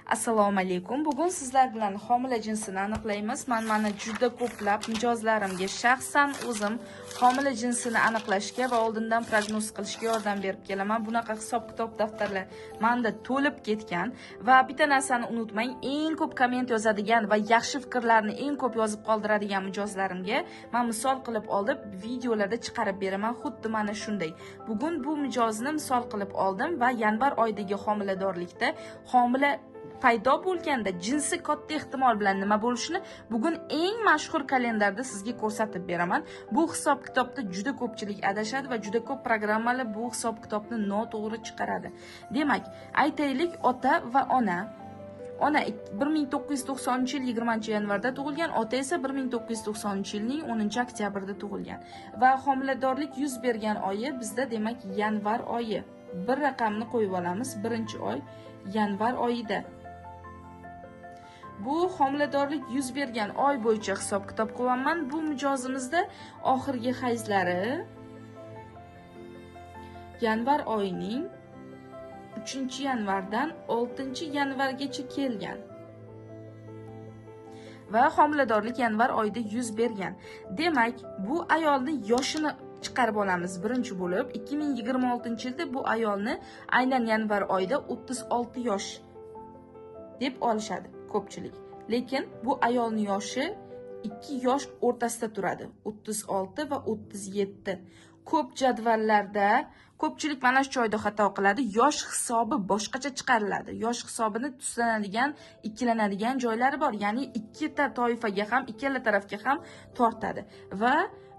Assalomu alaykum. Bugun sizlar bilan homila jinsini aniqlaymiz. Men mana juda ko'plab mijozlarimga shaxsan o'zim homila jinsini aniqlashga va oldindan prognoz qilishga yordam berib kelaman. Bunaqa hisob-kitob daftarlar menda to'lib ketgan va bitta narsani unutmang, eng ko'p komment yozadigan va yaxshi fikrlarni eng ko'p yozib qoldiradigan mijozlarimga men misol qilib olib videolarda chiqarib beraman. Xuddi mana shunday. Bugun bu mijozni misol qilib oldim va yanvar oyidagi homiladorlikda homila paydo bo'lganda jinsi katta ehtimol bilan nima bo'lishini bugun eng mashhur kalendarda sizga ko'rsatib beraman. Bu hisob-kitobda juda ko'pchilik adashadi va juda ko'p programmalar bu hisob-kitobni noto'g'ri chiqaradi. Demak, aytaylik, ota va ona. Ona 1990-yil 20-yanvarda tug'ilgan, ota esa 1990-yilning 10-oktyabrda tug'ilgan. Va homiladorlik yuz bergan oyi bizda demak yanvar oyi. Bir raqamni qo'yib olamiz, birinchi oy yanvar oyida. Bu homiladorlik yuz bergan oy bo'yicha hisob-kitob qilyapman. Bu mijozimizda oxirgi hayzlari yanvar oyining 3-yanvardan 6-yanvargacha kelgan. Va homiladorlik yanvar oyida yuz bergan. Demak, bu ayolning yoshini chiqarib olamiz birinchi bo'lib. 2026-yilda bu ayolni aynan yanvar oyida 36 yosh deb olishadi ko'pchilik. Lekin bu ayolning yoshi 2 yosh o'rtasida turadi. 36 va 37. Ko'p jadvallarda ko'pchilik mana shu joyda xato qiladi. Yosh hisobi boshqacha chiqariladi. Yosh hisobini tuslanadigan, ikkilanadigan joylari bor. Ya'ni ikkita toifaga ham, ikkala tarafga ham tortadi. Va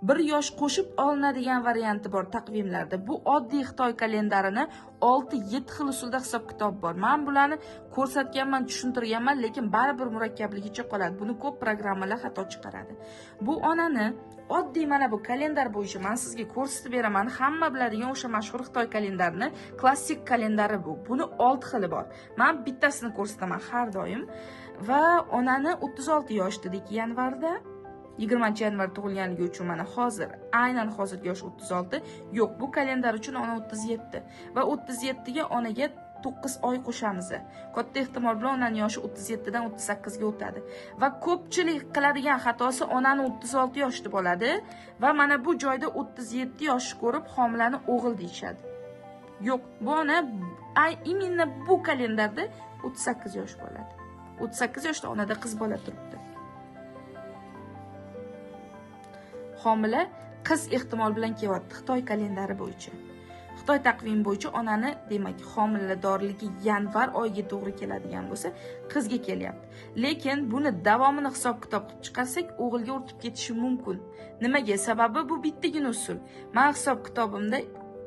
bir yosh qo'shib olinadigan varianti bor taqvimlarda. Bu oddiy Xitoy kalendarini 6-7 xil usulda hisob-kitob bor. Men bularni ko'rsatganman, tushuntirganman, lekin baribir murakkabligicha qoladi. Buni ko'p programmalar xato chiqaradi. Bu onani oddiy mana bu kalendar bo'yicha men sizga ko'rsatib beraman. Hamma biladigan o'sha mashhur Xitoy kalendarini, klassik kalendari bu. Buni 6 xili bor. Men bittasini ko'rsataman har doim. Va onani 36 yosh dedik yanvarda. 20-yanvar tug'ilganligi uchun mana hozir, aynan hozirgi yosh 36. Yo'q, bu kalendar uchun ona 37 va 37 ga onaga 9 oy qo'shamiz. Katta ehtimol bilan onaning yoshi 37 dan 38 ga o'tadi. Va ko'pchilik qiladigan xatosi onani 36 yosh deb oladi va mana bu joyda 37 yosh ko'rib homilani o'g'il deyishadi. Yo'q, bu ona именно bu kalendarda 38 yosh bo'ladi. 38 yoshda onada qiz bola turibdi. Homila qiz ehtimol bilan kelyapti Xitoy kalendari bo'yicha. Xitoy taqvimi bo'yicha onani demak homiladorligi yanvar oyiga to'g'ri keladigan bo'lsa, qizga kelyapti. Lekin buni davomini hisob-kitob qilib chiqarsak, o'g'ilga o'tib ketishi mumkin. Nimaga? Sababi bu bittagina usul. Men hisob-kitobimda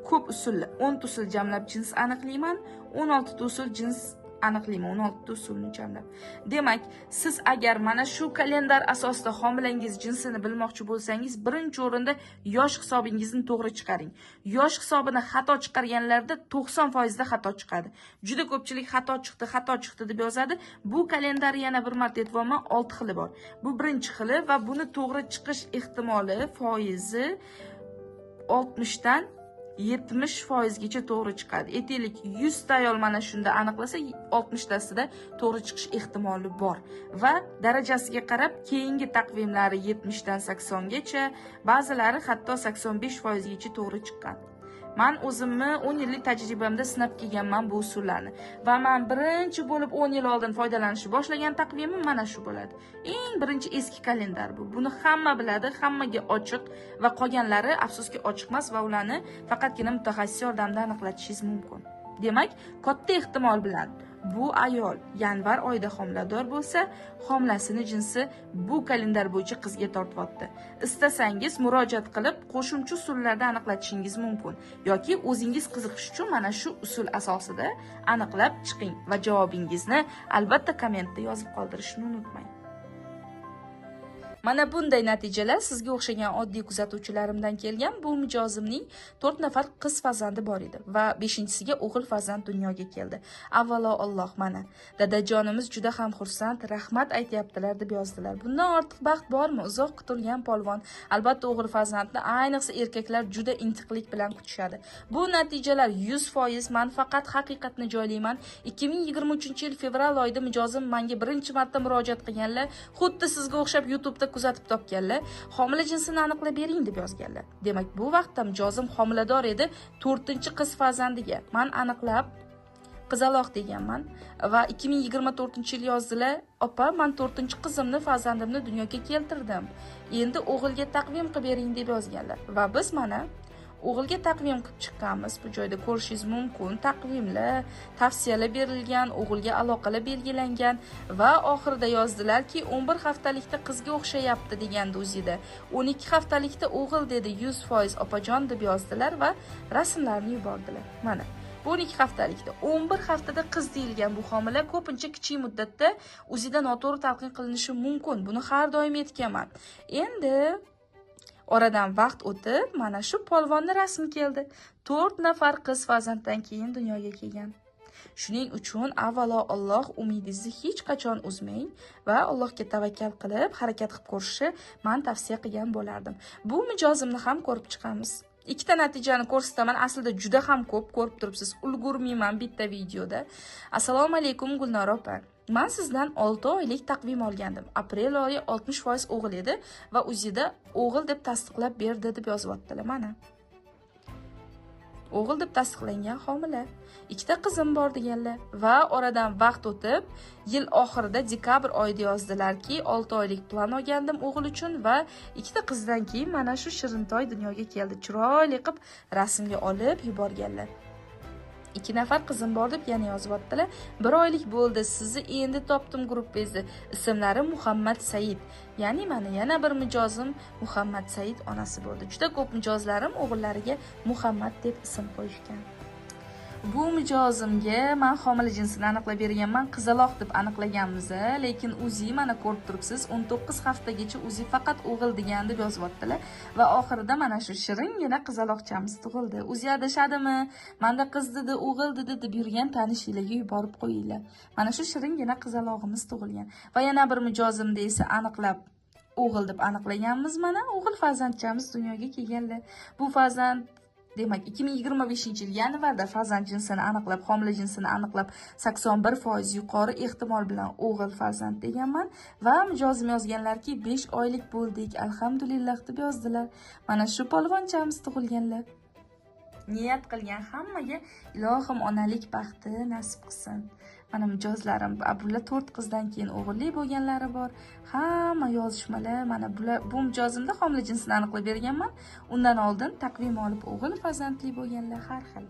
ko'p usullar, 10 ta usul jamlab jins aniqlayman, 16 ta usul jins aniqlayman, 16 ta usulni jamlab. Demak, siz agar mana shu kalendar asosida homilangiz jinsini bilmoqchi bo'lsangiz, birinchi o'rinda yosh hisobingizni to'g'ri chiqaring. Yosh hisobini xato chiqarganlarda 90% da xato chiqadi. Juda ko'pchilik xato chiqdi, xato chiqdi deb yozadi. Bu kalendar yana bir marta aytyapman, 6 xili bor. Bu birinchi xili va buni to'g'ri chiqish ehtimoli foizi 60 dan 70% gacha to'g'ri chiqadi. Aytaylik, 100 ta ayol mana shunda aniqlasa, 60 tasida to'g'ri chiqish ehtimoli bor. Va darajasiga qarab keyingi taqvimlari 70 dan 80 gacha, ba'zilari hatto 85% gacha to'g'ri chiqqan. Men o'zimni 10 yillik tajribamda sinab kelganman bu usullarni. Va men birinchi bo'lib 10 yil oldin foydalanishni boshlagan taqvimim mana shu bo'ladi. Eng birinchi eski kalendar bu. Buni hamma biladi, hammaga ochiq va qolganlari afsuski ochiq emas va ularni faqatgina mutaxassis yordamida aniqlatishingiz mumkin. Demak, katta ehtimol bilan bu ayol yanvar oyida homilador bo'lsa, homilasini jinsi bu kalendar bo'yicha qizga tortyapti. Istasangiz murojaat qilib, qo'shimcha usullarda aniqlatishingiz mumkin yoki o'zingiz qiziqish uchun mana shu usul asosida aniqlab chiqing va javobingizni albatta kommentda yozib qoldirishni unutmang. Mana bunday natijalar sizga o'xshagan oddiy kuzatuvchilarimdan kelgan. Bu mijozimning 4 nafar qiz farzandi bor edi va 5-chisiga o'g'il farzand dunyoga keldi. Avvalo Alloh, mana dadajonimiz juda ham xursand, rahmat aytyaptilar deb yozdilar. Bundan ortiq baxt bormi? Uzoq kutilgan polvon. Albatta o'g'il farzandni ayniqsa erkaklar juda intiqlik bilan kutishadi. Bu natijalar 100%, men faqat haqiqatni joylayman. 2023-yil fevral oyida mijozim menga birinchi marta murojaat qilganlar, xuddi sizga o'xshab YouTube'da kuzatib topganlar, homila jinsini aniqlab bering deb yozganlar. Demak, bu vaqtda mijozim homilador edi 4-qiz farzandiga. Men aniqlab qizaloq deganman va 2024-yil yozdilar, opa, men 4-qizimni, farzandimni dunyoga keltirdim. Endi o'g'ilga taqvim qilib bering deb yozganlar. Va biz mana o'g'ilga taqvim qilib chiqqanmiz. Bu joyda ko'rishingiz mumkin, taqvimlar, tavsiyalar berilgan, o'g'ilga aloqalar belgilangan va oxirida yozdilarki, 11 haftalikda qizga o'xshayapti degandi o'zida. 12 haftalikda o'g'il dedi 100% opajon deb yozdilar va rasmlarni yubordilar. Mana bu 12 haftalikda, 11 haftada qiz deyilgan bu homila ko'pincha kichik muddatda o'zida noto'g'ri talqin qilinishi mumkin. Buni har doim aytganman. Endi oradan vaqt o'tib, mana shu polvonni rasmi keldi. 4 nafar qiz farzanddan keyin dunyoga kelgan. Shuning uchun avvalo Alloh, umidingizni hech qachon uzmang va Allohga tavakkal qilib harakat qilib ko'rishni men tavsiya qilgan bo'lardim. Bu mijozimni ham ko'rib chiqamiz. Ikkita natijani ko'rsataman. Aslida juda ham ko'p ko'rib turibsiz. Ulgurmayman bitta videoda. Assalomu alaykum Gulnora opa. Men sizdan 6 oylik taqvim olgandim. Aprel oyi 60% o'g'il edi va UZIda o'g'il deb tasdiqlab berdi deb yozyaptilar mana. O'g'il deb tasdiqlangan homila. 2ta qizim bor deganlar va oradan vaqt o'tib, yil oxirida dekabr oyida yozdilarki, 6 oylik plan olgandim o'g'il uchun va 2ta qizdan keyin mana shu shirintoy dunyoga keldi. Chiroyli qilib rasmga olib yuborganlar. 2 nafar qizim bor deb yana yozyaptilar. 1 oylik bo'ldi, sizni endi topdim gruppangizda. Ismlari Muhammad Said. Ya'ni mana yana bir mijozim Muhammad Said onasi bo'ldi. Juda ko'p mijozlarim o'g'illariga Muhammad deb ism qo'yishgan. Bu mijozimga men homila jinsini aniqlab berganman, qizaloq deb aniqlaganmiz, lekin UZI mana ko'rib turibsiz, 19 haftagacha UZI faqat o'g'il degan deb yozyaptilar va oxirida mana shu shiringina qizaloqchamiz tug'ildi. UZI adashadimi? Menda qiz dedi, o'g'il dedi deb yurgan tanishinglarga yuborib qo'yinglar. Mana shu shiringina qizalog'imiz tug'ilgan. Va yana bir mijozimda esa aniqlab o'g'il deb aniqlaganmiz, mana o'g'il farzandchamiz dunyoga kelganlar. Bu farzand demak 2025-yil yanvarda farzand jinsini aniqlab, homila jinsini aniqlab 81% yuqori ehtimol bilan o'g'il farzand deganman va mijozim yozganlarki 5 oylik bo'ldik, alhamdulillah deb yozdilar. Mana shu polvonchamiz tug'ilganlar. Niyat qilgan hammaga ilohim onalik baxti nasib qilsin. Mana mijozlarim, bular 4 qizdan keyin o'g'illi bo'lganlari bor. Hamma yozishmalar, mana bular, bu mijozimda homila jinsini aniqlab berganman. Undan oldin taqvim olib o'g'il farzandli bo'lganlar har xil.